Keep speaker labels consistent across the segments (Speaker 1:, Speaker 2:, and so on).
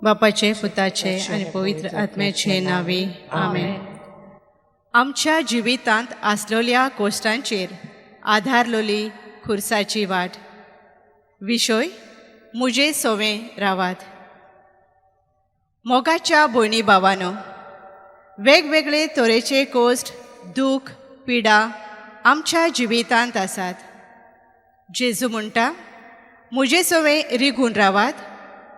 Speaker 1: बापाचे, पुताचे आनी पवित्र आत्म्याचे नांवे, आमेन. आमच्या जिवितांत आसलेल्या कोश्टांचेर आधारलोली खुर्साची वाट. विशय: मुजे सोवे रावात. मोगाच्या भयणी भावानो, वेगवेगळे तरेचे कोश्ट, दूख, पिडा आमच्या जिवितांत आसात. जेजू म्हणटा, मुजे सवें रिगून रावात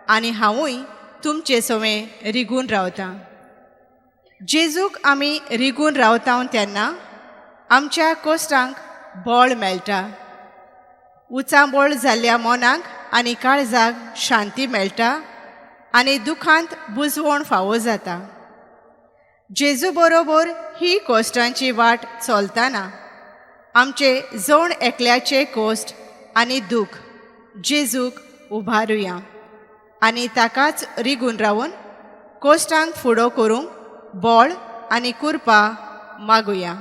Speaker 1: आनी हांवूय तुमचे सवें रिगून रावतां. जेजूक आमी रिगून रावता तेन्ना आमच्या कोश्टांक बळ मेळटा, उचांबळ जाल्ल्या मनाक आनी काळजाक शांती मेळटा आनी दुखांत बुजवण फावो जाता. जेजू बरोबर ही कोश्टांची वाट चलतना आमचे जण एकल्याचे कोश्ट आनी दूख जेजूक उबारुया आनी ताकाच रिगून रावन कोश्टांक फुडो करूंक बळ आनी कुरपा मागुया.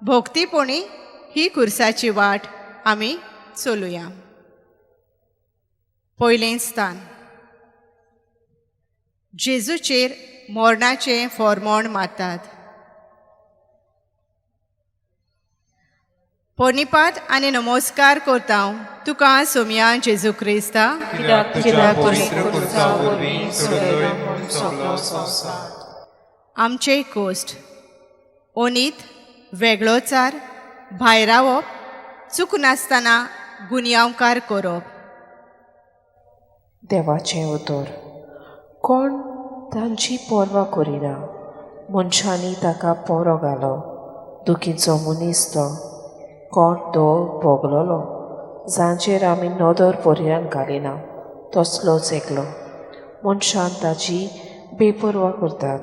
Speaker 1: भोक्तीपणी ही खुर्साची वाट आमी चलुया. पयलें स्थान. जेजूचेर मोरणाचें फॉर्मोण मारतात. पोनिपात आनी नमस्कार करता तुका सोमया जेजू क्रिस्ता,
Speaker 2: कित्याक तुज्या
Speaker 3: कित्याक
Speaker 2: पवित्र
Speaker 3: तुज्या
Speaker 2: खुर्सा वरवीं सोडयलोय म्हूण सगलो संवसार.
Speaker 1: आमचे कोश्ट ओनीत, वेगळोचार, भायरावप, चुकनासतना गुन्यांवकार करप.
Speaker 3: देवाचें उतर. कोण तांची पर्वा करिना. मनशांनी ताका पोरो घालो. दुखीचो मनीस तो, कोण तो भोगलोलो, जांचेर आमी नदर पर्यान घालिना तसलोच एकलो. मनशान ताची बेपर्वा करतात,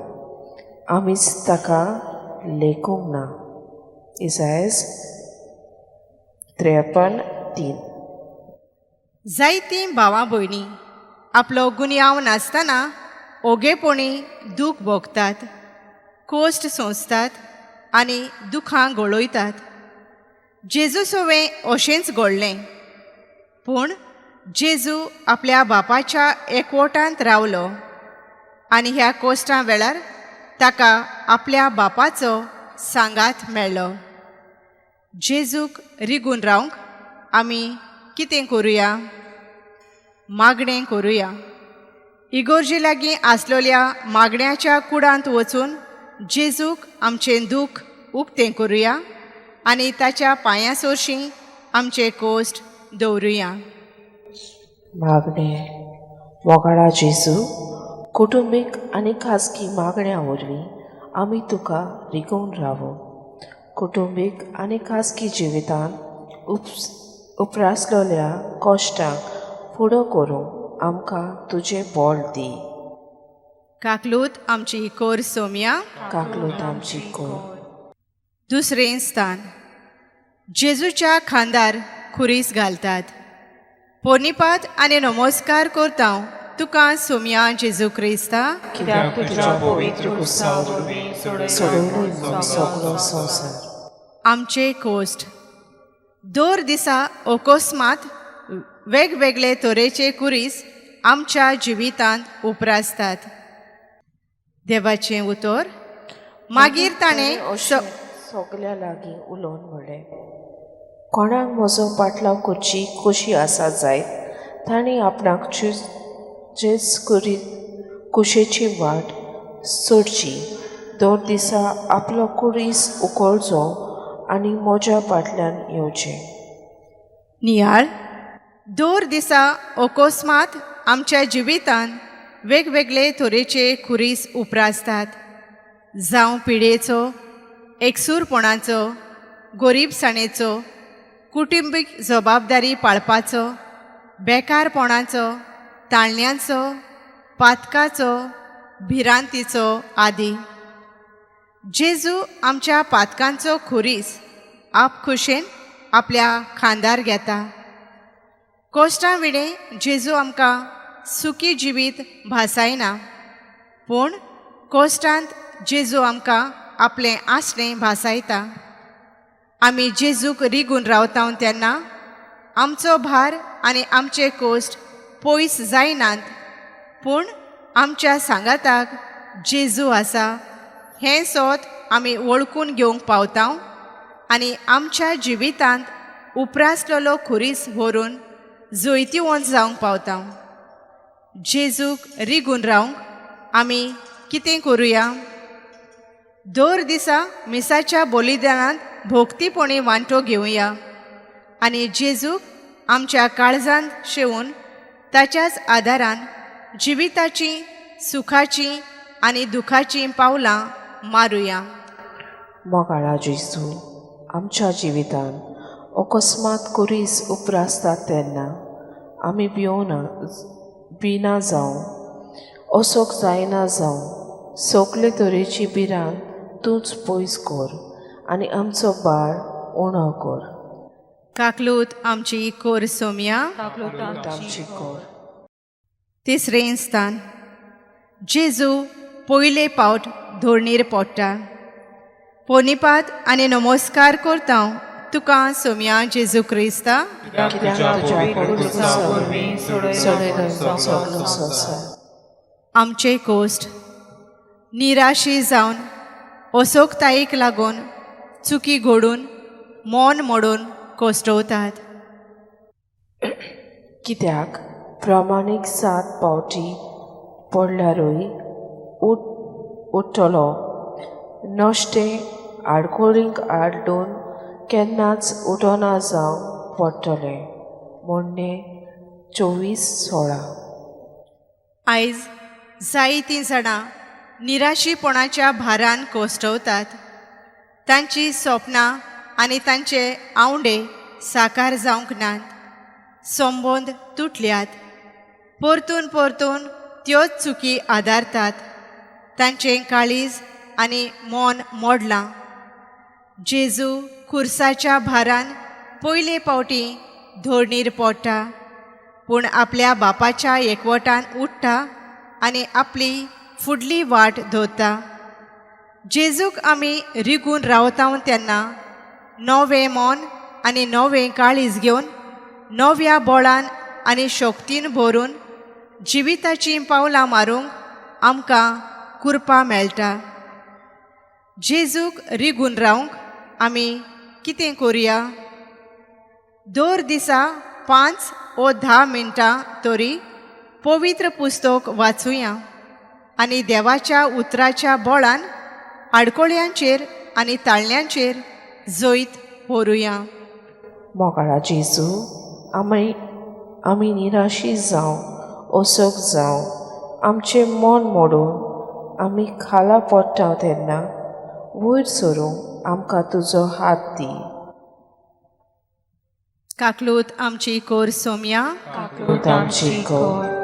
Speaker 3: आमीच ताका लेखूंक ना. इसायस 53:3.
Speaker 1: जायतीं भावां भयणी आपलो गुन्यांव नासतना ओगेपणी दूख भोगतात, कोश्ट सोंसतात आनी दुखां गळयतात. जेजू सवें अशेंच घडलें, पूण जेजू आपल्या बापाच्या एकवटांत रावलो आनी ह्या कोश्टां वेळार ताका आपल्या बापाचो सांगात मेळ्ळो. जेजूक रिगून रावंक आमी कितें करुया? मागणें करुया. इगोर्जी लागीं आसलेल्या मागण्याच्या कुडांत वचून जेजूक आमचें दूख उक्तें करुया आनी ताच्या पांयां सोरशीं आमचे कोश्ट दवरुया.
Speaker 3: मागणें. मोगाळा जेजू, कुटुंबीक आनी खाजगी मागण्या वरवीं आमी तुका रिगोवन रावो. कुटुंबीक आनी खाजगी जिवितांत उपरासलेल्या कश्टांक फुडो करूंक आमकां तुजें बळ दी.
Speaker 1: काकलूत आमची कोर सोमया.
Speaker 3: काकलूत आमची कोर.
Speaker 1: दुसरें स्थान. जेजूच्या खांदार खुरीस घालतात. पोनिपात आनी नमस्कार करता तुका सोमया जेजू क्रिस्ता,
Speaker 3: कित्याक
Speaker 2: कित्याक तुज्या पवित्र खुर्सा वरवीं सोडयलोय
Speaker 3: सोडयलोय
Speaker 2: म्हूण
Speaker 3: म्हूण
Speaker 2: सगलो
Speaker 3: सगलो
Speaker 2: संवसार.
Speaker 3: संवसार.
Speaker 1: आमचे कोश्ट. दर दिसा अकस्मात वेगवेगळे तरेचे कुरीस आमच्या जिवितांत उपरासतात. देवाचें उतर. मागीर ताणें
Speaker 3: अशें सगल्या लागीं उलोवन म्हणलें, कोणाक म्हजो पाटलाव करची खोशी आसा जायत तांणी आपणाक जेज करी कुशेची वाट सोडची, दर दिसा आपलो कुरीस उखलचो आनी म्हज्या फाटल्यान येवचें.
Speaker 1: नियाळ. दर दिसा अकस्मात आमच्या जिवितांत वेगवेगळे तरेचे खुरीस उपरासतात, जावं पिडेचो, एकसूरपणाचो, गोरीबसाणेचो, कुटुंबीक जबाबदारी पाळपाचो, बेकारपणाचो, ताळण्यांचो, पातकाचो, भिरांतीचो आदी. जेजू आमच्या पातकांचो खुरीस आपखुशेन आपल्या खांदार घेता. कोश्टां विणें जेजू आमकां सुखी जिवीत भासायना, पूण कोश्टांत जेजू आमकां आपलें आसणें भासायता. आमी जेजूक रिगून रावता तेन्ना आमचो भार आनी आमचे कोश्ट पयस जायनात, पूण आमच्या सांगाताक जेजू आसा हें सोद आमी वळखून घेवंक पावता आनी आमच्या जिवितांत उप्रासलेलो खुरीस व्हरून जैतिवंत जावंक पावता. जेजूक रिगून रावंक आमी कितें करुया? दर दिसा मिसाच्या बलिदानांत भोक्तीपणी वांटो घेवया आनी जेजूक आमच्या काळजांत शेवून ताच्याच आदारान जिविताची सुखाची आनी दुखाचीं पावलां मारुया.
Speaker 3: मोगाळा जेजू, आमच्या जिवितांत अकस्मात कुरीस उप्रासतात तेन्ना आमी भिवना भिना जावं, असोक जायना जावं, सगळे तरेची भिरांत तूंच पयस कर आनी आमचो भार उणो कर.
Speaker 1: काकलूत आमची कोर सोमया.
Speaker 3: काकलूत आमची कर.
Speaker 1: तिसरें स्थान, जेजू पयले पावट धोरणीर पोडटा. पोनिपात आनी नमस्कार करता तुका सोमया जेजू क्रिस्ता.
Speaker 2: कित्याक तुज्या पवित्र खुर्सा वरवीं सोडयलो म्हूण सगलो संवसार.
Speaker 1: आमचे कोश्ट निराशी जावन असोकतायेक लागून चुकी घडून मन मोडून कोश्टवतात.
Speaker 3: कित्याक प्रमाणीक 7 पावटी पडल्यारूय उठ्ठलो, नश्टें आडखळींक आडून केन्नाच उठना जावंक पडटलें. म्हणणें 24:16.
Speaker 1: आयज जायतीं जाणां निराशीपणाच्या भारान कोश्टवतात. तांची सपनां आनी तांचे आंवडे साकार जावंक नात, संबंद तुटल्यात, परतून परतून त्योच चुकी आदारतात, तांचें काळीज आनी मन मोडलां. जेजू खुर्साच्या भारान पयले पावटी धोरणीर पोडटा, पूण आपल्या बापाच्या एकवटान उठ्ठा आनी आपली फुडली वाट धरता. जेजूक आमी रिगून रावता तेन्ना नवें मन आनी नवें काळीज घेवन नव्या बळान आनी शक्तीन भरून जिविताचीं पावलां मारूंक आमकां कृपा मेळटा. जेजूक रिगून रावंक आमी कितें करुया? दर दिसा 5 ओ 10 मिनटां तरी पवित्र पुस्तक वाचुया आनी देवाच्या उतराच्या बळान आडकोळ्यांचेर आनी ताळण्यांचेर जैत व्हरुया.
Speaker 3: मोगाळा जेजू, आमी निराशी जावं, असोक जावं, आमचें मन मोडून आमी खाला पडटा तेन्ना वयर सरूंक आमकां तुजो हात दी.
Speaker 1: काकलूत आमची कोर सोमया.
Speaker 3: काकलूत आमची कोर.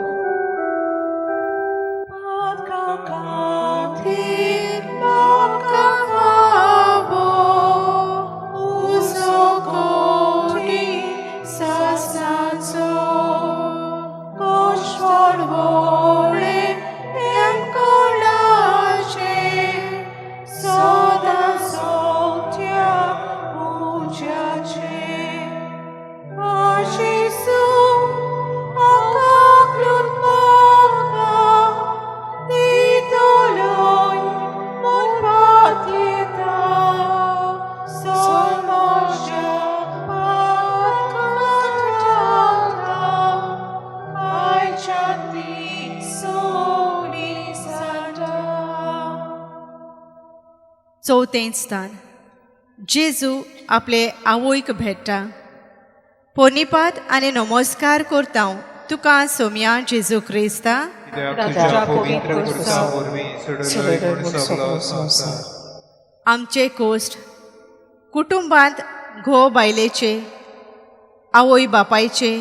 Speaker 1: चवथें स्थान, जेजू आपले आवयक भेट्टा. पोनिपात आनी नमस्कार करता तुका सोमया जेजू क्रिस्ता.
Speaker 2: तुज्या पवित्र खुर्सा वरवीं सोडयलो म्हूण सगलो संवसार.
Speaker 1: आमचे कोश्ट कुटुंबांत घोव बायलेचे, आवय बापायचे,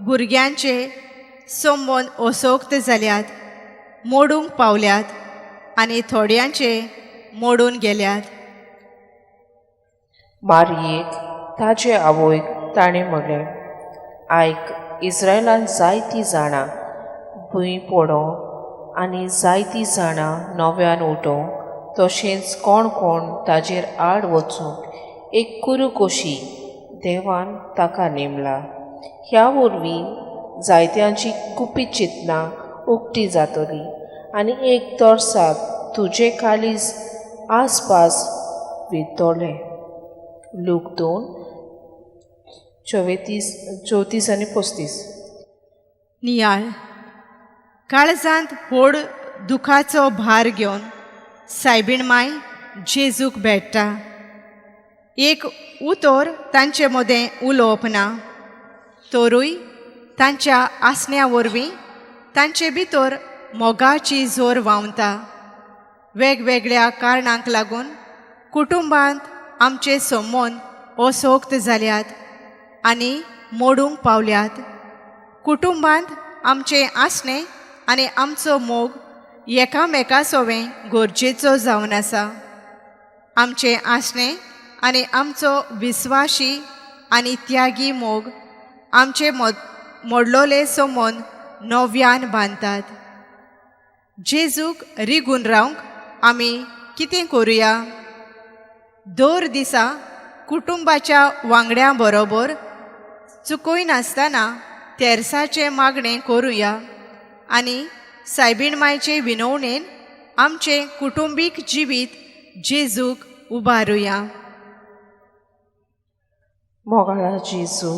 Speaker 1: भुरग्यांचे संबंद असोक्त जाल्यात, मोडूंक पावल्यात आनी थोड्यांचे मोडून गेल्यात.
Speaker 3: मारयेक ताजे आवयक ताणें म्हणलें, आयक, इस्रायलान जायतीं जाणां भूंय पडों आनी जायतीं जाणां नव्यान उठों, तशेंच कोण कोण ताजेर आड वचूंक एक कुरू कशी देवान ताका नेमला. ह्या वरवीं जायत्यांची गुपीत चिंतनां उक्ती जातली आनी एक तरसाद तुजें काळीज आसपास वित्तलें. लूक 2 34 आनी 35.
Speaker 1: नियाळ. काळजांत व्हड दुखाचो भार घेवन सायबीण माय जेजूक भेट्टा. एक उतर तांचे मदें उलोवप ना, तरूय तांच्या आसण्या वरवीं तांचे भितर मोगाची जोर व्हांवता. वेगवेगळ्या कारणांक लागून कुटुंबांत आमचे संबंद असोक्त जाल्यात आनी मोडूंक पावल्यात. कुटुंबांत आमचें आसणें आनी आमचो मोग एकामेका सोवें गरजेचो जावन आसा. आमचें आसणें आनी आमचो विस्वाशी आनी त्यागी मोग आमचे मोडलोले संबंद नव्यान बांदतात. जेजूक रिगून रावंक आमी कितें करुया? दर दिसा कुटुंबाच्या वांगड्यां बरोबर चुकयनासतना तेर्साचें मागणें करुया आनी सायबीण मायचे विनवणेन आमचें कुटुंबीक जिवीत जेजूक उबारुया.
Speaker 3: मोगाळा जेजू,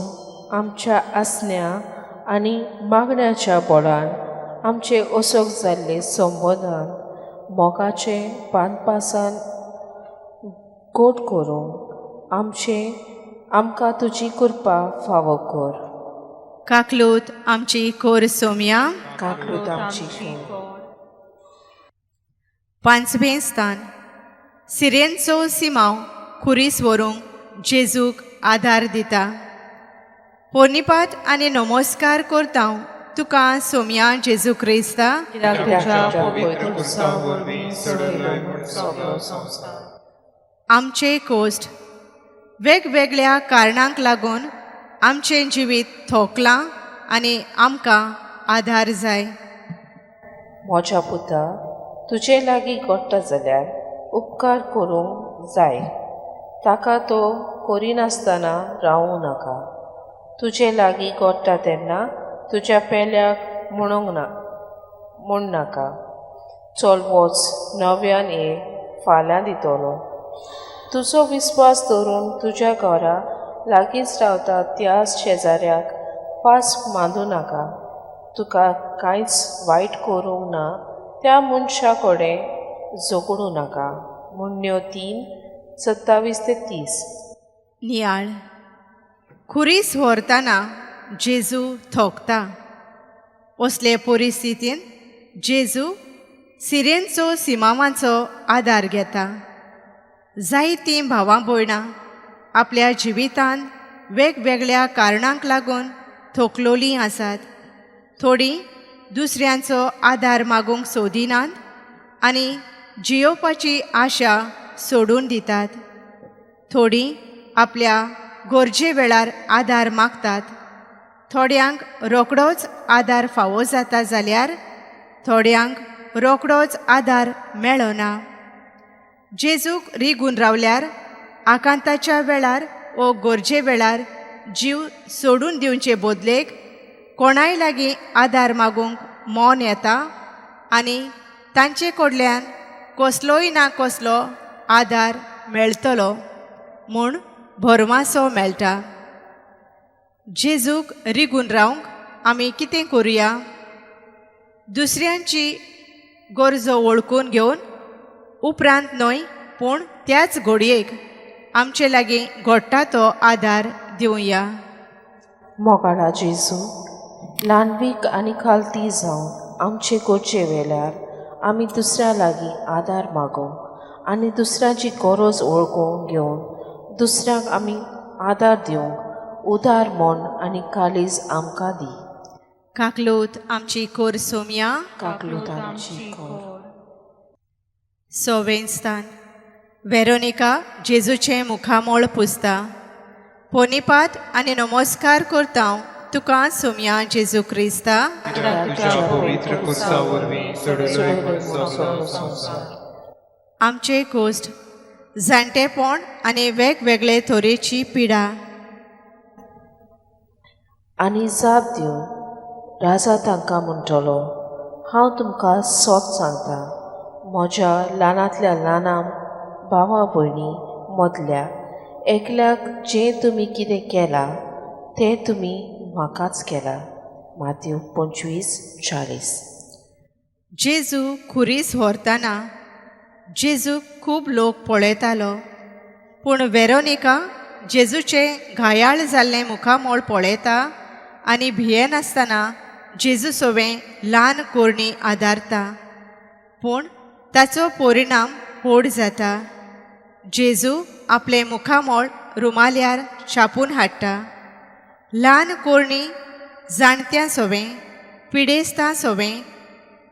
Speaker 3: आमच्या आसण्या आनी मागण्याच्या बळान आमचे असोक जाल्ले संबोधन मोगाचे बांदपासान गोड करूंक आमचे आमकां तुजी कृपा फावो कर.
Speaker 1: काकलूत आमची कोर सोमया.
Speaker 3: काकलूत आमची कोर.
Speaker 1: पांचवें स्थान. सिरेनचो सिमांव खुरीस व्हरूंक जेजूक आदार दिता. पोर्निपात आनी नमस्कार करता तुका सोमया जेजू क्रिस्ता.
Speaker 2: कित्याक तुज्या
Speaker 3: पवित्र
Speaker 2: पवित्र वरवीं सोडयलोय म्हूण सगळो संवसार.
Speaker 1: आमचे कोश्ट वेगवेगळ्या कारणांक लागून आमचें जिवीत थोकलां आनी आमकां आदार जाय.
Speaker 3: म्हज्या पुता, तुजे लागीं घडटा जाल्यार उपकार करूंक जाय. ताका तो करिनासतना रावूं नाका. तुजे लागीं घडटा तेन्ना तुज्या पेल्याक म्हणूंक ना म्हण नाका, चल वच नव्यान ये, फाल्यां दितलो. तुजो विस्वास धरून तुज्या घरा लागींच रावता त्या शेजाऱ्याक फास मांदूं नाका. तुका कांयच वायट करूंक ना त्या मनशा कडेन झगडूं नाका. मुण्ण्यो 3 27 ते 30.
Speaker 1: नियाळ. खुरीस व्हरतना जेजू थोकता. असले परिस्थितीन जेजू सिरेनचो सिमांवाचो आदार घेता. जायतीं भावां भयणां आपल्या जिवितांत वेगवेगळ्या कारणांक लागून थोकलोलीं आसात. थोडीं दुसऱ्यांचो आदार मागूंक सोदिनात आनी जियोवपाची आशा सोडून दितात. थोडीं आपल्या गरजे वेळार आदार मागतात. थोड्यांक रोखडोच आदार फावो जाता जाल्यार थोड्यांक रोखडोच आदार मेळना. जेजूक रिगून रावल्यार आकांताच्या वेळार वो गरजे वेळार जीव सोडून दिवचे बदलेक कोणाय लागीं आदार मागूंक मन येता आनी तांचे कडल्यान कसलोय ना कसलो आदार मेळटलो म्हूण भरमासो मेळटा. जेजूक रिगून रावंक आमी कितें करुया? दुसऱ्यांची गरजो वळखून घेवन उपरांत न्हय पूण त्याच घडयेक आमचे लागीं घडटा तो आदार दिवया.
Speaker 3: मोगाळा जेजू, ल्हानवीक आनी खालती जावन आमचे गरजे वेळार आमी दुसऱ्या लागीं आदार मागूंक आनी दुसऱ्याची गरज वळखून घेवन दुसऱ्यांक आमी आदार दिवंक उदार मन आनी काळीज आमकां दी.
Speaker 1: काकलूत आमची कोर सोमया.
Speaker 3: काकलूत आमची कोर.
Speaker 1: सवें स्थान. वेरोनिका जेजूचें मुखामळ पुसता. पोनिपात आनी नमस्कार करता तुका सोमया जेजू क्रिस्ता.
Speaker 2: तुज्या पवित्र खुर्सा वरवीं सोडयलोय म्हूण सगळो संवसार.
Speaker 1: आमचे कोश्ट जाणटेपण आनी वेगवेगळे तरेची पिडा.
Speaker 3: आनी जाप दिवन राजा तांकां म्हणटलो, हांव तुमकां सोत सांगता, म्हज्या ल्हानांतल्या ल्हाना भावा भयणी मदल्या एकल्याक जें तुमी कितें केलां तें तुमी म्हाकाच केलां. मातेव 25:40.
Speaker 1: जेजू खुरीस व्हरतना जेजूक खूब लोक पळयतालो, पूण वेरोनिका जेजूचें घायाळ जाल्लें मुखामळ पळयता आनी भियेनासतना जेजू सोवें ल्हान कोरणी आदारता, पूण ताचो परिणाम व्हड जाता. जेजू आपलें मुखामळ रुमाल्यार छापून हाडटा. ल्हान कोरणी जाणत्यां सोवें, पिडेस्तां सोवें,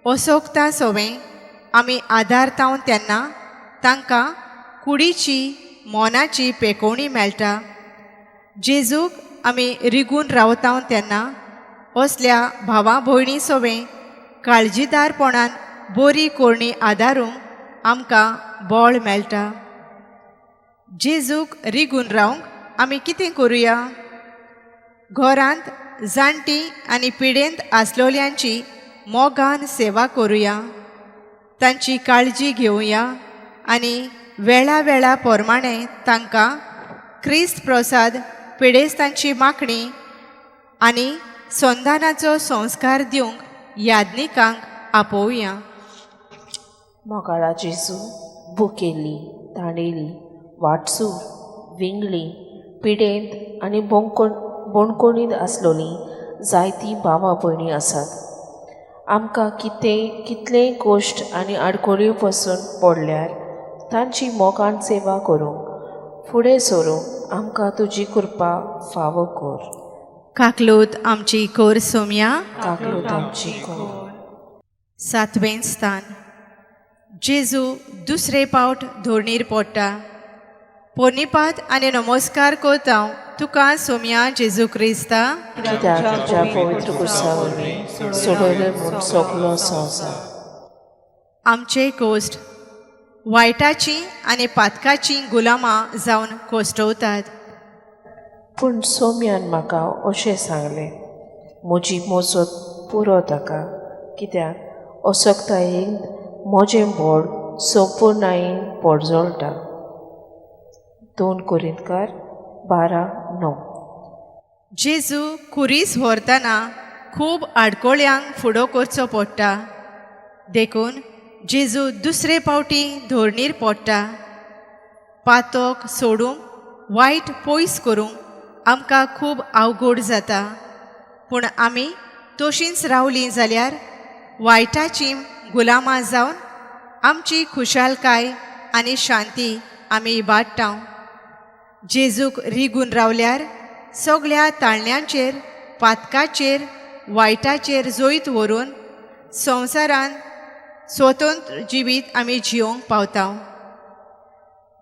Speaker 1: असोकतां सोवें आमी आदारता तेन्ना तांकां कुडीची मोनाची पेकोवणी मेळटा. जेजूक आमी रिगून रावता तेन्ना असल्या भावा भयणी सोवें काळजीदारपणान बरी कोरणी आदारूंक आमकां बळ मेळटा. जेजूक रिगून रावंक आमी कितें करुया? घरांत जाणटी आनी पिडेंत आसलोल्यांची मोगान सेवा करुया, तांची काळजी घेवया आनी वेळा वेळा प्रमाणे तांकां क्रिस्त प्रसाद, पिडेस्तांची मागणी आनी संदानाचो संस्कार दिवंक याज्ञिकांक आपोवया.
Speaker 3: मोगाळा जेजू, भुकेल्ली, ताणेली, वाटसूर, विंगळी, पिडेंत आनी बोणकोणींत आसलोलीं जायतीं भावा भयणी आसात. आमकां कितलेय कश्ट आनी आडखळ्यो पसून पडल्यार तांची मोगान सेवा करूंक फुडें सरूंक आमकां तुजी कृपा फावो कर.
Speaker 1: काकलोत आमची कोर सोम्या,
Speaker 3: काकलोत आमची कोर.
Speaker 1: सातवें स्थान. जेजू दुसरे पावट धोरणीर पडटा. पोर्निपात आनी नमस्कार करता तुका सोम्या जेजू क्रिस्ता,
Speaker 3: कित्याक तुज्या पवित्र कुर्सा वरवीं सोडयले म्हूण सगलो संवसार.
Speaker 1: आमचे कोश्ट वायटाची आनी पातकाची गुलामां जावन कोश्टवतात.
Speaker 3: पूण सोम्यान म्हाका अशें सांगलें, म्हजी मोजत पुरो ताका, कित्याक असक्तायेन म्हजें बोड संपुर्णायेन पोडजळटा. 2 कोरिंतकार 12:9.
Speaker 1: जेजू खुरीस व्हरतना खूब आडकोळ्यांक फुडो करचो पडटा, देखून जेजू दुसरे पावटी धोरणीर पडटा. पातक सोडूंक, वायट पयस करूंक आमकां खूब अवघड जाता, पूण आमी तशींच रावलीं जाल्यार वायटाची गुलामां जावन आमची खुशालकाय आनी शांती आमी इबाडटा. जेजूक रिगून रावल्यार सगळ्या ताळण्यांचेर, पातकाचेर, वायटाचेर जैत व्हरून संवसारान स्वतंत्र जिवीत आमी जियोंक पावता.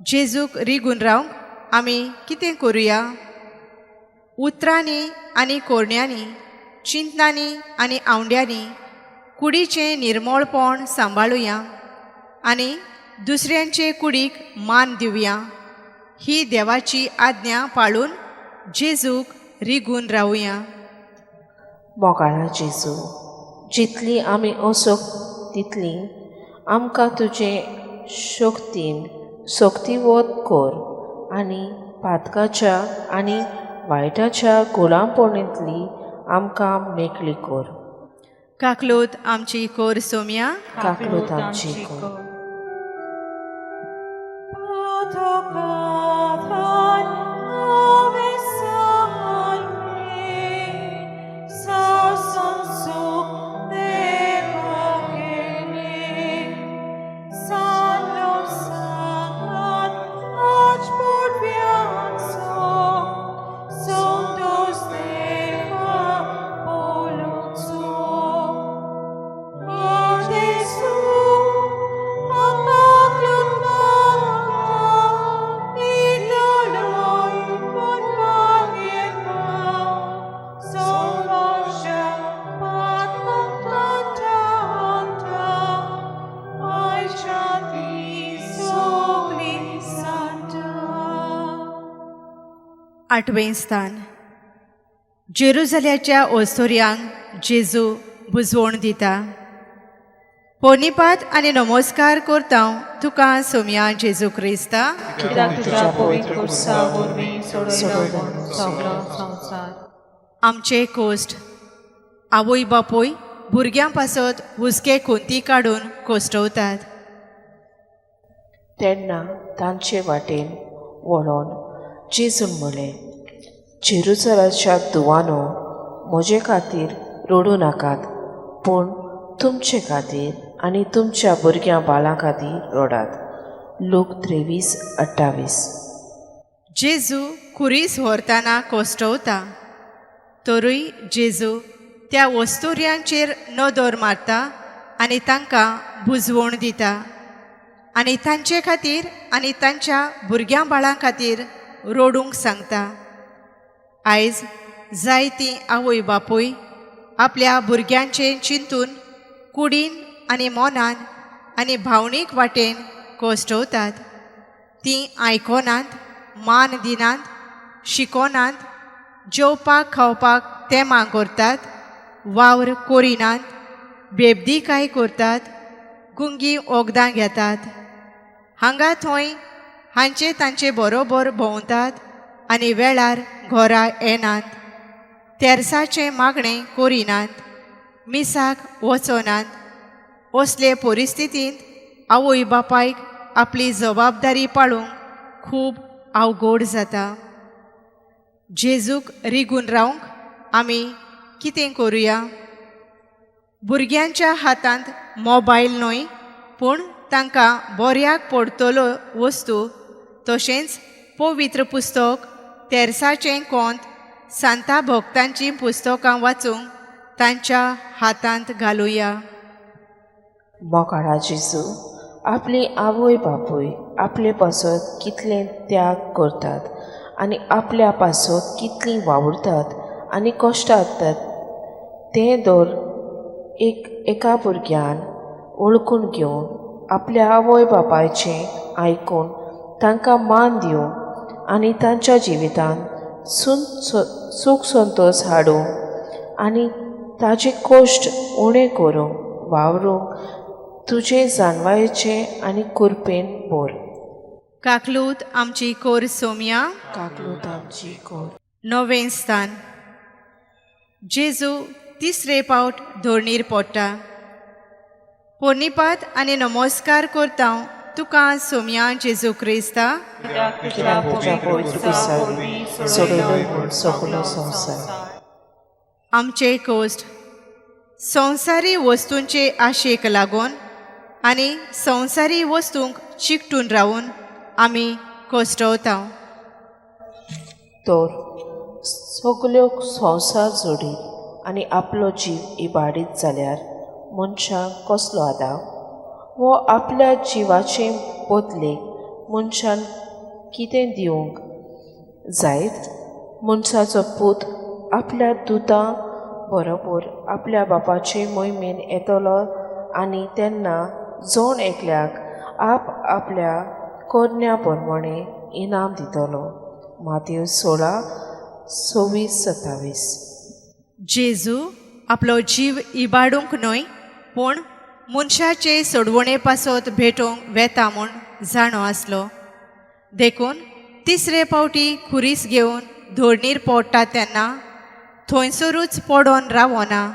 Speaker 1: जेजूक रिगून रावंक आमी कितें करुया? उतरांनी आनी कोरण्यांनी, चिंतनांनी आनी आवंड्यांनी कुडीचें निर्मळपण सांबाळुया आनी दुसऱ्यांचे कुडीक मान दिवया. ही देवाची आज्ञा पाळून जेजूक रिगून रावया.
Speaker 3: मोगाळा जेजू, जितली आमी असोक तितली आमकां तुजे शक्तीन शक्तिवत कर आनी पातकाच्या आनी वायटाच्या गुलामपणींतली आमकां मेकळी कर.
Speaker 1: काकलोत आमची कोर सोम्या,
Speaker 3: काकलोत आमची कोर.
Speaker 1: आठवें स्थान. जेरुजल्याच्या ओस्तोर्यांक जेजू बुजवण दिता. पोनिपात आनी नमस्कार करता तुका सोमया जेजू क्रिस्ता.
Speaker 2: कित्याक तुज्या पवित्र खुर्सा वरवीं सोडयलो म्हूण सगळो संवसार.
Speaker 1: आमचे कोश्ट आवय बापूय भुरग्यां पासत हुस्के खुंती काडून कोश्टवतात.
Speaker 3: तेन्ना तांचे वाटेन वळोन जेजून म्हळें, जेरुजलाच्या धुवानो, म्हजे खातीर रडूं नाकात, पूण तुमचे खातीर आनी तुमच्या भुरग्यां बाळां खातीर रडात. लूक 23:28.
Speaker 1: जेजू खुरीस व्हरतना कोश्टवता, तरूय जेजू त्या वस्तुर्यांचेर नदर मारता आनी तांकां बुजवण दिता आनी तांचे खातीर आनी तांच्या भुरग्यां बाळां खातीर रडूंक सांगता. आयज जायतीं आवय बापूय आपल्या भुरग्यांचें चिंतून कुडीन आनी मनान आनी भावनीक वाटेन कोश्टवतात. तीं आयकोनात, मान दिनात, शिकोनात, जेवपाक खावपाक तेमां करतात, वावर करिनात, बेबदीकाय करतात, गुंगी वखदां घेतात, हांगा थंय हांचे तांचे बरोबर भोंवतात आनी वेळार घरा येनात, तेर्साचें मागणें करिनात, मिसाक वचनात. असले परिस्थितींत आवय बापायक आपली जबाबदारी पाळूंक खूब अवघड जाता. जेजूक रिगून रावंक आमी कितें करुया? भुरग्यांच्या हातांत मोबायल न्हय, पूण तांकां बऱ्याक पडटलो वस्तू, तशेंच पवित्र पुस्तक, तेर्साचें कोंत, सांता भक्तांचीं पुस्तकां वाचूंक तांच्या हातांत घालुया.
Speaker 3: मोगाळा जेजू, आपली आवय बापूय आपले पासत कितले त्याग करतात आनी आपल्या पासत कितलीं वावुरतात आनी कश्टातात तें दर एक एका भुरग्यान वळखून घेवन आपल्या आवय बापायचें आयकून तांकां मान दिवन आनी तांच्या जिवितांत सूख संतोश हाडूंक आनी ताजे कश्ट उणें करूंक वावरूंक तुजे जाणवायेचें आनी कुरपेन भर.
Speaker 1: काकलूत आमची कोर सोमया.
Speaker 3: काकलूत आमची कोर.
Speaker 1: नवें स्थान. जेजू तिसरे पावट धोरणीर पडटा. पोनिपात आनी नमस्कार करता तुका सोमया जेजू क्रिस्ता.
Speaker 2: कित्याक तुज्या पवित्र खुर्सा वरवीं
Speaker 3: सोडयलो म्हूण सगळो संवसार.
Speaker 1: आमचे कोश्ट संवसारी वस्तूंचे आशेक लागून आनी संवसारी वस्तूंक चिकटून रावून आमी कोश्टवता.
Speaker 3: तर सगल्यो संवसार जोडीत आनी आपलो जीव इबाडीत जाल्यार मनशाक कसलो आदाव? वो आपल्या जिवाचे बदलेक मनशान कितें दिवंक जायत? मनशाचो पूत आपल्या दुतां बरोबर आपल्या बापाचे मोहिमेन येतलो आनी तेन्ना जण एकल्याक आप आपल्या करण्या प्रमाणें इनाम दितलो. मातेव 16:26-27.
Speaker 1: जेजू आपलो जीव इबाडूंक न्हय, पूण मनशाचे सोडवणे पासत भेटोवंक वेता म्हूण जाणो आसलो. देखून तिसरे पावटी खुरीस घेवन धोरणीर पडटा तेन्ना थंयसरूच पडोन रावना,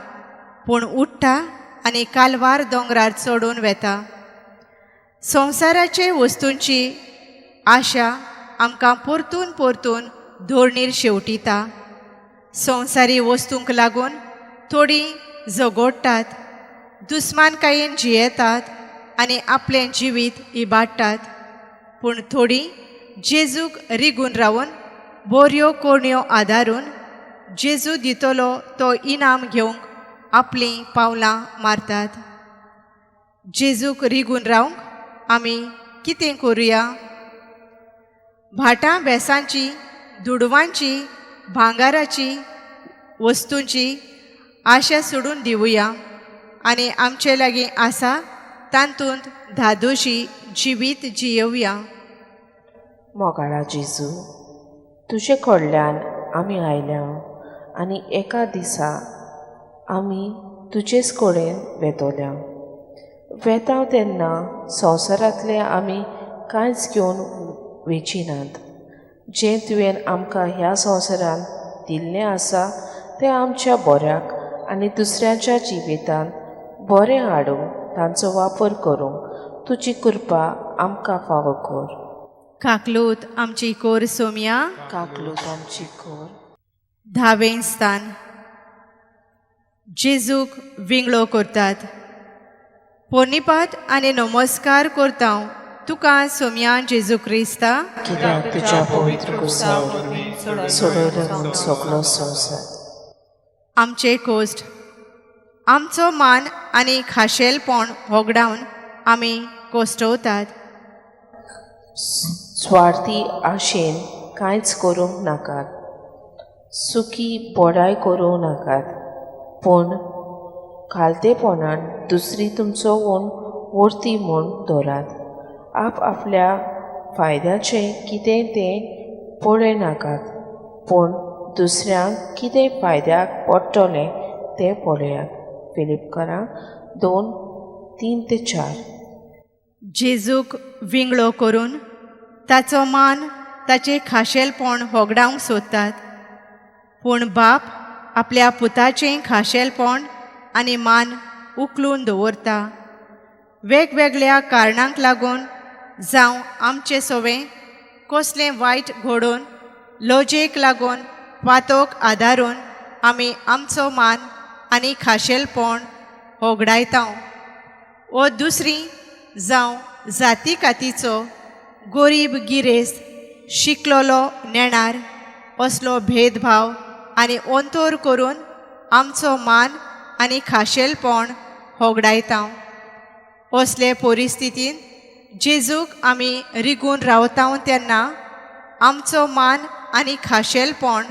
Speaker 1: पूण उठ्ठा आनी कालवार दोंगरार चडून वेता. संवसाराचे वस्तूंची आशा आमकां परतून परतून धोरणीर शेवटिता. संवसारी वस्तूंक लागून थोडीं झगडटात, दुस्मानकायेन जियेतात आनी आपलें जिवीत इबाडटात. पूण थोडीं जेजूक रिगून रावन बऱ्यो करण्यो आदारून जेजू दितलो तो इनाम घेवंक आपलीं पावलां मारतात. जेजूक रिगून रावंक आमी कितें करुया? भाटां बेसांची, दुडवांची, भांगाराची वस्तूंची आशा सोडून दिवया आनी आमचे लागीं आसा तातूंत धादोशी जिवीत जियोवया.
Speaker 3: मोगाळा जेजू, तुजे कडल्यान आमी आयल्या आनी एका दिसा आमी तुजेच कडेन वेतोल्या. वेता तेन्ना संवसारांतलें आमी कांयच घेवन वेचिनात. जें तुवें आमकां ह्या संवसारांत दिल्लें आसा तें आमच्या बऱ्याक आनी दुसऱ्याच्या जिवितांत बरें हाडूंक तांचो वापर करूंक तुजी कृपा आमकां फावो कर.
Speaker 1: काकलूत आमची कोर सोमया.
Speaker 3: काकलूत आमची कोर.
Speaker 1: धावें स्थान. जेजूक विंगळो करतात. पोनिपात आनी नमस्कार करता तुका सोमया जेजू क्रिस्ता,
Speaker 3: कित्याक तुज्या पवित्र कुर्सा
Speaker 2: वरवीं
Speaker 3: सोडयलो म्हूण सगलो संवसार.
Speaker 1: आमचे कोश्ट आमचो मान आनी खाशेलपण होगडावन आमी कोश्टवतात.
Speaker 3: स्वार्थी आशेन कांयच करूंक नाकात, सुकी बडाय करूंक नाकात, पूण खालतेपणान दुसरी तुमचो वोन वर्ती म्हूण दवरात. आप आपल्या फायद्याचें कितें तें पळय नाकात, पूण दुसऱ्यांक कितें फायद्याक पडटलें तें पळयात. फिलिपकारां 2:3-4.
Speaker 1: जेजूक विंगळो करून ताचो मान ताचें खाशेलपण होगडावंक सोदतात, पूण बाप आपल्या पुताचें खाशेलपण आनी मान उखलून दवरता. वेगवेगळ्या कारणांक लागून जावं आमचें सवें कसलें वायट घडोवन लजेक लागून वातोक आदारून आमी आमचो मान आनी खाशेलपण होगडायता. वो दुसरी जावं जाती कातीचो गोरीब गिरेस्त शिकलोलो नेणार असलो भेदभाव आनी अंतर करून आमचो मान आनी खाशेलपण होगडायता. असले परिस्थितीन जेजूक आमी रिगून रावता तेन्ना आमचो मान आनी खाशेलपण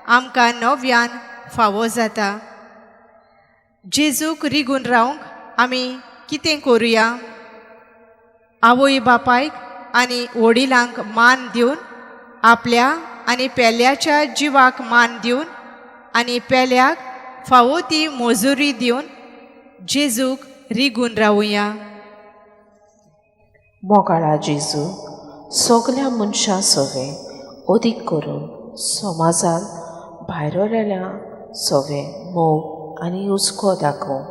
Speaker 1: आमकां नव्यान फावो जाता. जेजूक रिगून रावंक आमी कितें करुया? आवय बापायक आनी वडिलांक मान दिवन, आपल्या आनी पेल्याच्या जिवाक मान दिवन आनी पेल्याक फावो ती मजुरी दिवन जेजूक रिगून रावुया.
Speaker 3: मोगाळा जेजू, सगल्या मनशां सवें अदीक करून समाजांत भायरलेल्या सवें मोग आनी हुस्को दाखोव.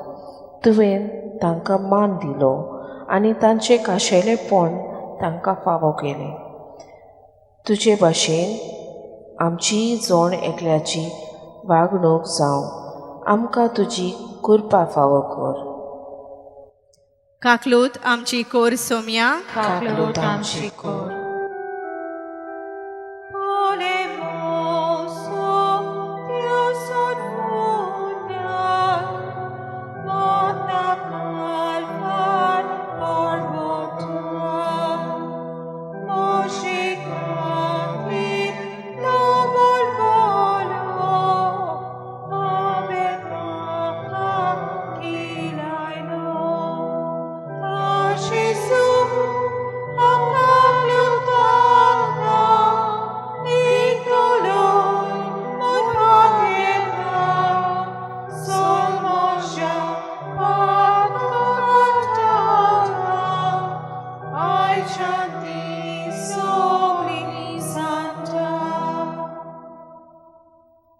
Speaker 3: तुवें तांकां मान दिलो आनी तांचें खाशेलेपण तांकां फावो केलें. तुजे भाशेन आमची जण एकल्याची वागणूक जावं आमकां तुजी कृपा फावो कर.
Speaker 1: काकलूत आमची कोर सोमया.
Speaker 2: काकलूत आमची कोर.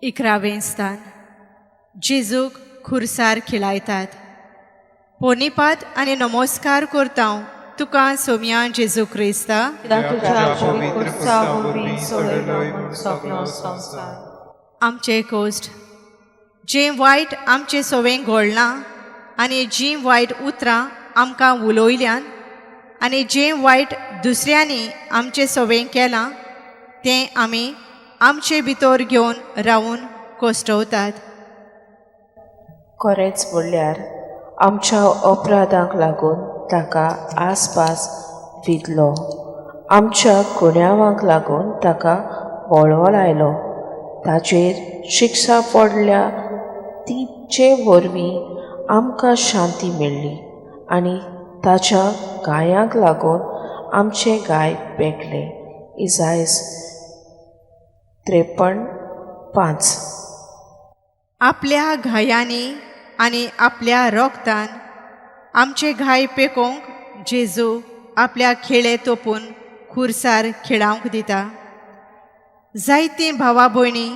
Speaker 1: इकरावें स्थान. जेजूक खुरसार खिलायतात. पोनिपात आनी नमस्कार करता तुका सोमया जेजू क्रिस्ता,
Speaker 2: तुज्या पवित्र कुर्सा वरवीं सोडयलो म्हूण सगलो संवसार.
Speaker 1: आमचे कोश्ट जें वायट आमचे सवें घोळना आनी जीं वायट उतरां आमकां उलयल्यान आनी जें वायट दुसऱ्यांनी आमचे सवें केलां तें आमी आमचे भितर घेवन रावून कोश्टवतात.
Speaker 3: खरेंच म्हणल्यार आमच्या अपराधांक लागून ताका आसपास विदलो, आमच्या गुन्यांवांक लागून ताका वळवळायलो. ताचेर शिक्षा पडल्या तिचे वरवीं आमकां शांती मेळ्ळी आनी ताच्या गायांक लागून आमचे गाय पेटले. इजायस 53:5.
Speaker 1: आपल्या घायांनी आनी आपल्या रोगतान आमचे घाय पेकोवंक जेजू आपल्या खेळे तोपून खुरसार खेळावंक दिता. जायतीं भावा भयणी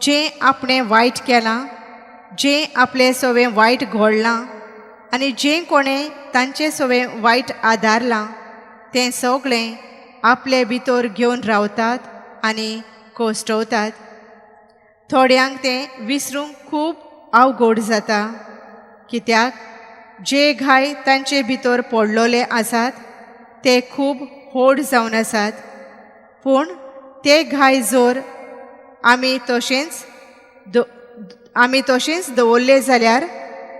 Speaker 1: जें आपणें वायट केलां, जें आपलें सवें वायट घोळ्ळां आनी जें कोणें तांचे सवें वायट आदारलां तें सगळें आपले भितर घेवन रावतात आनी कोश्टवतात. थोड्यांक तें विसरूंक खूब अवघड जाता, कित्याक जे घाय तांचे भितर पडलेले आसात ते खूब व्हड जावन आसात. पूण ते घाय जर आमी तशेंच दवरले जाल्यार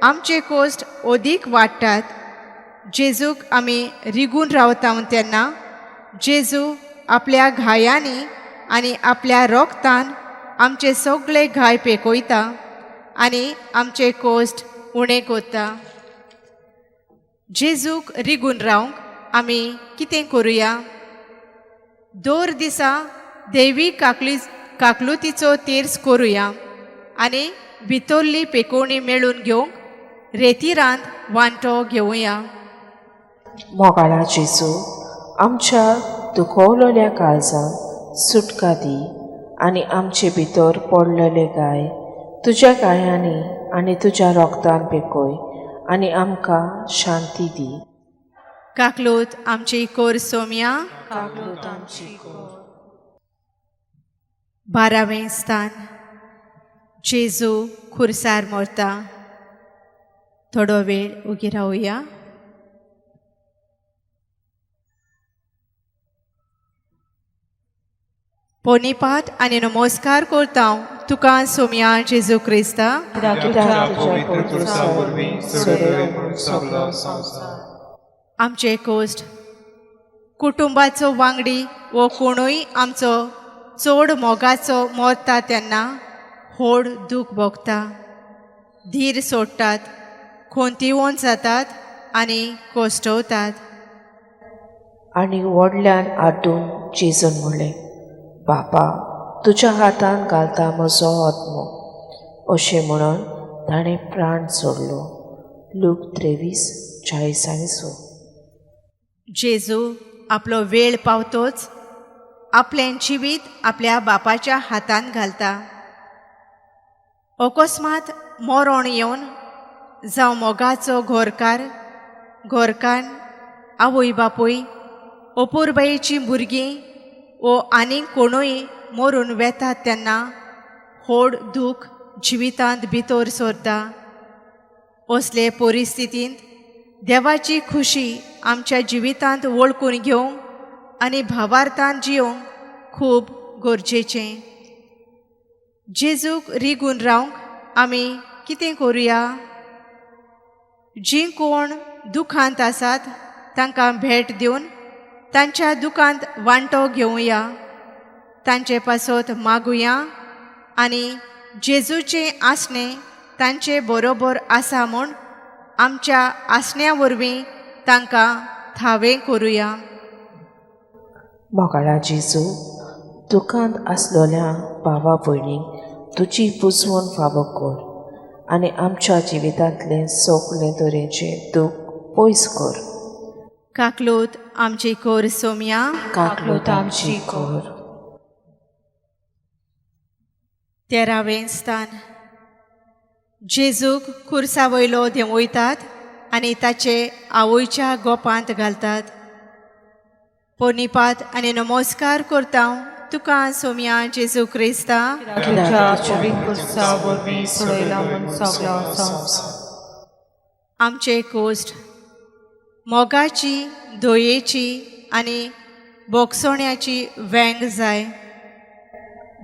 Speaker 1: आमचे कोश्ट अदीक वाडटात. जेजूक आमी रिगून रावता तेन्ना जेजू आपल्या घायांनी आनी आपल्या रोगतान आमचे सगळे घाय पेकयता आनी आमचे कोश्ट उणें करता. जेजूक रिगून रावंक आमी कितें करुया? दर दिसा देवी काकलुतीचो तेर्स करुया आनी भितरली पेकोवणी मेळून घेवंक रेतिरांत वांटो घेवया.
Speaker 3: मोगाळा जेजू, आमच्या दुखवलेल्या काळजांक सुटका दी आनी आमचे भितर पडलेले गाय तुज्या गायांनी आनी तुज्या रोगतान पेकय आनी आमकां शांती दी.
Speaker 1: काकलूत आमची कोर सोम्या.
Speaker 2: काकलूत आमची कोर.
Speaker 1: 12वें स्थान. जेजू खुरसार मरता. थोडो वेळ उगी रावया. पोनीपात आनी नमस्कार करता तुका सोम्या जेजू क्रिस्ता.
Speaker 2: तुज्या पवित्र खुर्सा वरवीं सोडयलो सगलो संवसार.
Speaker 1: आमचे कोश्ट कुटुंबाचो वांगडी वो कोणूय आमचो चड मोगाचो मरता तेन्ना व्हड दूख भोगता, धीर सोडटात, खोंतिवोन जातात आनी कोश्टवतात.
Speaker 3: आनी व्हडल्यान आड्डून जेजून म्हणलें, बापा, तुज्या हातान घालता म्हजो आत्मो. अशें म्हणून ताणें प्राण सोडलो. लूक 23:40.
Speaker 1: जेजू आपलो वेळ पावतोच आपलें जिवीत आपल्या बापाच्या हातान घालता. अकस्मात मरण येवन जावं मोगाचो घोरकार, घोरकान्न, आवय बापूय, अपुरबायेचीं भुरगीं वो आनीक कोणूय मरून वेतात तेन्ना व्हड दूख जिवितांत भितर सरता. असले परिस्थितींत देवाची खुशी आमच्या जिवितांत वळखून घेवंक आनी भावार्थान जियोंक खूब गरजेचें. जेजूक रिगून रावंक आमी कितें करुया? जीं कोण दुखांत आसात तांकां भेट दिवन तांच्या दुखांत वांटो घेवया, तांचे पासत मागुया आनी जेजूचें आसणें तांचे बरोबर आसा म्हूण आमच्या आसण्या वरवीं तांकां थावें करुया.
Speaker 3: मोगाळा जेजू, दुखांत आसलेल्या भावा भयणींक तुजी बुजवण फावो कर आनी आमच्या जिवितांतलें सगळें तरेचें दूख पयस कर.
Speaker 1: काकलूत आमची कोर सोम्या.
Speaker 3: काकलूत आमची कोर.
Speaker 1: 13वें स्थान. जेजूक खुर्सा वयलो देंवयतात आनी ताचे आवयच्या गोपांत घालतात. पोनीपात आनी नमस्कार करता तुका सोम्या जेजू क्रिस्ता.
Speaker 2: तुज्या पवित्र खुर्सा वरवीं सोडयला म्हूण सगलो संवसार.
Speaker 1: आमचे कोश्ट मोगाची, दयेची आनी बोगसोण्याची वेंग जाय.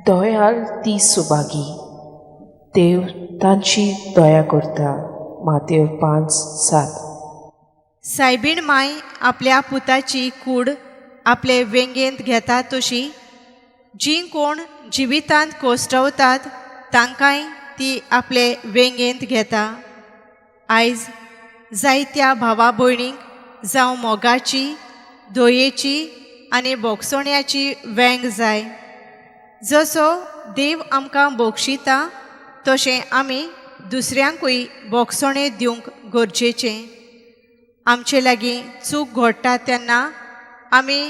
Speaker 3: दयाल ती सुभागी, देव तांची दया करता. मातेव 5:7.
Speaker 1: सायबीण माय आपल्या पुताची कूड आपले वेंगेंत घेता तशी जीं कोण जिवितांत कोश्टवतात तांकांय ती आपले वेंगेंत घेता. आयज जायत्या भावा भयणींक जावं मोगाची, दयेची आनी बोगसोण्याची वेंग जाय. जसो देव आमकां बोगशिता तशें आमी दुसऱ्यांकूय बोगसोणें दिवंक गरजेचें. आमचे लागीं चूक घडटा तेन्ना आमी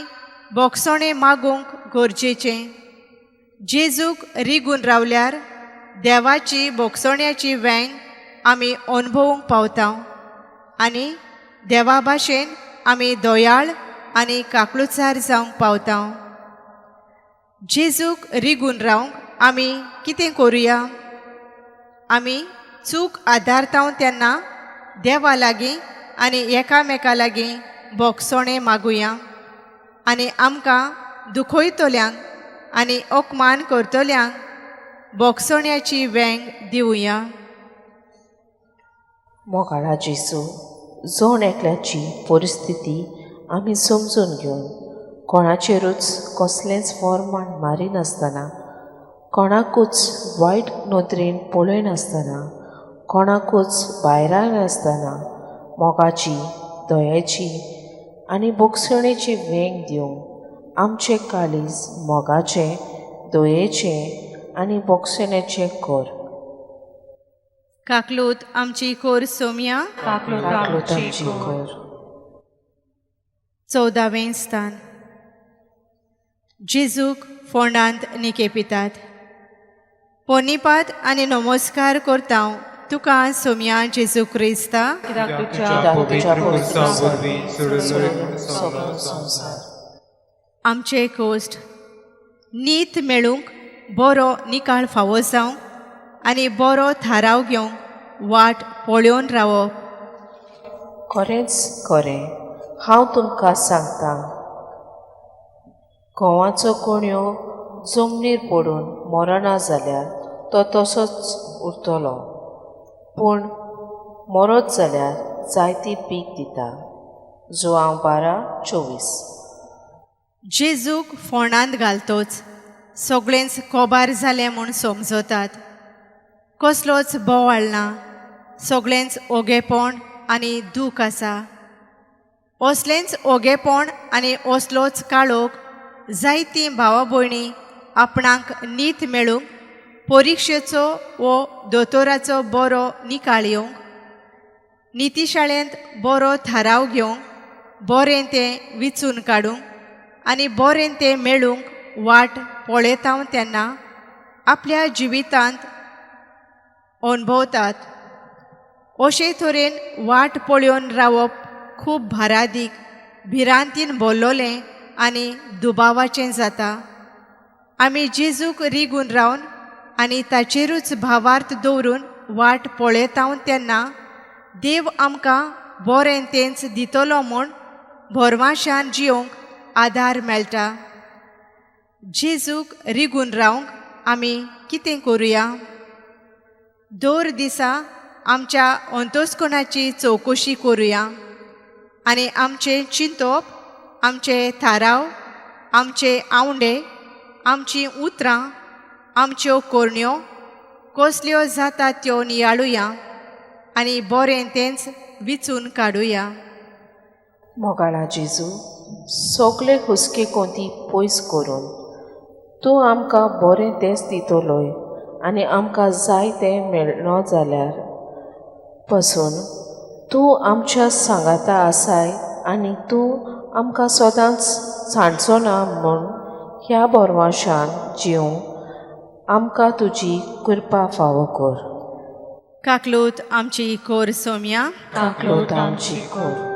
Speaker 1: बोगसणें मागूंक गरजेचें. जेजूक रिगून रावल्यार देवाची बोगसण्याची वेंग आमी अणभवूंक पावता आनी देवा भाशेन आमी दयाळ आनी काकळुचार जावंक पावता. जेजूक रिगून रावंक आमी कितें करुया? आमी चूक आदारता तेन्ना देवा लागीं आनी एकामेका लागीं बोगसणें मागुया आनी आमकां दुखयतल्यांक आनी अपमान करतल्यांक बोगसण्याची वेंग दिवया.
Speaker 3: मोगाळा जेजू, जण एकल्याची परिस्थिती आमी समजून घेवन कोणाचेरूच कसलेंच फॉर्मान मारिनासतना, कोणाकूच वायट नदरेन पळयनासतना, कोणाकूच भायरायनासतना मोगाची, दयेची आनी भोगसणेची वेंग दिवंक आमचें काळीज मोगाचें, दयेचें आनी भोगसणेचें कर.
Speaker 1: काकलूत आमची कोर सोम्या.
Speaker 2: काकलूत
Speaker 3: काकलूत
Speaker 2: आमची
Speaker 3: आमची
Speaker 2: कोर.
Speaker 3: कर.
Speaker 1: 14वें स्थान. जेजूक फोंडांत निकेपितात. पोनिपात आनी नमस्कार करता तुका सोम्या जेजू क्रिस्ता,
Speaker 2: कित्याक
Speaker 3: कित्याक
Speaker 2: तुज्या
Speaker 3: तुज्या
Speaker 2: पवित्र
Speaker 3: पवित्र
Speaker 2: खुर्सा वरवीं
Speaker 3: सोडलो
Speaker 2: सोडलो
Speaker 3: सगळो संवसार.
Speaker 1: आमचे कोश्ट नीत मेळूंक बरो निकाळ फावो जावंक आनी बरो थाराव घेवंक वाट पळोवन रावप.
Speaker 3: खरेंच खरें हांव तुमकां सांगता, घोवाचो कोणयो जमनीर पडून मरना जाल्यार तो तसोच उरतलो, पूण मरत जाल्यार जायती पीक दिता. जुआंव 12:24.
Speaker 1: जेजूक फोंडांत घालतोच सगळेंच कोबार जालें म्हूण समजतात. कसलोच बोवाळ ना, सगळेंच ओगेपण आनी दूख आसा. असलेंच ओगेपण आनी असलोच काळोख जायतीं भावा भयणी आपणाक नीत मेळूंक परिक्षेचो वो दोतोराचो बरो निकाळ येवंक, नितीशाळेंत बरो थाराव घेवंक, बरें तें विचून काडूंक आनी बरें तें मेळूंक वाट पळयता तेन्ना आपल्या जिवितांत अणभवतात. अशे तरेन वाट पळोवन रावप खूब भारादीक, भिरांतीन भरलोलें आनी दुबावाचें जाता. आमी जेजूक रिगून रावन आनी ताचेरूच भावार्थ दवरून वाट पळयता तेन्ना देव आमकां बरें तेंच दितलो म्हूण भरवाशान जियोंक आदार मेळटा. जेजूक रिगून रावंक आमी कितें करुया? दर दिसा आमच्या अंतस्कोणाची चवकशी करुया आनी आमचें चिंतप, आमचे थाराव, आमचे आवंडे, आमचीं उतरां, आमच्यो करण्यो कसल्यो जाता त्यो नियाळुया आनी बरें तेंच विचून काडुया.
Speaker 3: मोगाळा जेजू, सगळे हुस्के कोंती पयस करून तूं आमकां बरें तेंच दितलोय आनी आमकां जाय तें मेळना जाल्यार पसून तूं आमच्या सांगाता आसाय आनी तूं आमकां सदांच सांडचो ना म्हूण ह्या बोरवाशान जिवंक आमकां तुजी कृपा फावो कर.
Speaker 1: काकलूत आमची कोर सोम्या.
Speaker 3: काकलूत आमची कर.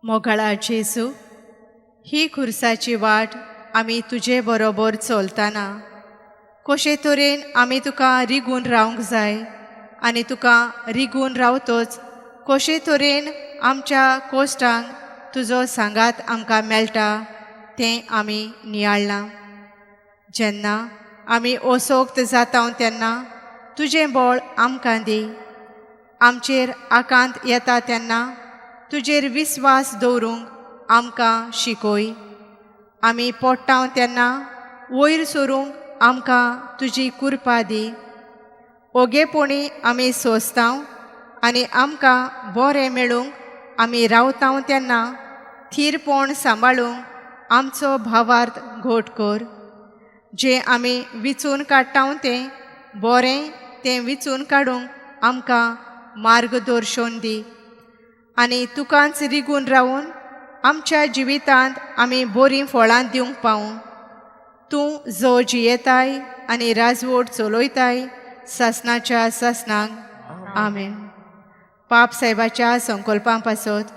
Speaker 1: मोगाळा जेजू, ही खुर्साची वाट आमी तुजे बरोबर चलतना कशे तरेन आमी तुका रिगून रावंक जाय आनी तुका रिगून रावतोच कशे तरेन आमच्या कोश्टांक तुजो सांगात आमकां मेळटा तें आमी नियाळ्ळां. जेन्ना आमी असोक्त जाता तेन्ना तुजें बळ आमकां दी. आमचेर आकांत येता तेन्ना तुजेर विस्वास दवरूंक आमकां शिकय. आमी पोडटा तेन्ना वयर सरूंक आमकां तुजी कृपा दी. ओगेपणी आमी सोंसता आनी आमकां बरें मेळूंक आमी रावता तेन्ना थीरपण सांबाळूंक आमचो भावार्थ घट कर. जें आमी विचून काडटा तें बरें तें विचून काडूंक आमकां मार्गदर्शन दी आनी तुकाच रिगून रावून आमच्या जिवितांत आमी बरीं फळां दिवंक पावूं. तूं जो जियेताय आनी राजवट चलयताय सासणाच्या सासणाक. आमेन. पाप साहेबाच्या संकल्पां पासत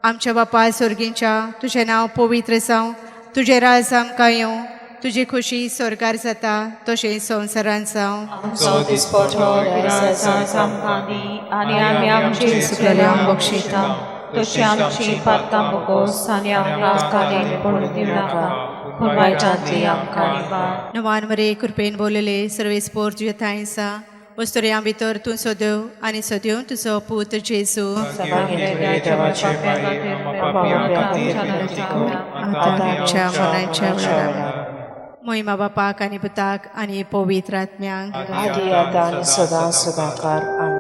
Speaker 1: आमच्या बापा सोर्गींच्या तुजें नांव पवित्र जावं, तुजें राज आमकां येवं, तुजी खुशी स्वर्गार जाता तशें संवसारांत जावं.
Speaker 2: आमचो दिसपटो गिरास आमकां दी आनी आमी आमची चुकलेल्यांक बक्षिता तशी आमची पातकां बोगोस आनी आमकां काडीन पडूं दिवनाका पूण वायटांतली आमकां निवार.
Speaker 1: नवान मरे कृपेन बोलले सर्वेस्पोर तुज्या थांय आसा वस्तुऱ्यां भितर तूं सदेव आनी सदेव तुजो पूत जेजू.
Speaker 2: देवाचे
Speaker 1: आतां आमच्या मरणाच्या वेळार. मोहिमा बापाक आनी पुताक आनी पवित्र आत्म्यांक
Speaker 3: आदी आतां आनी सदां सदांकाळ. आमेन.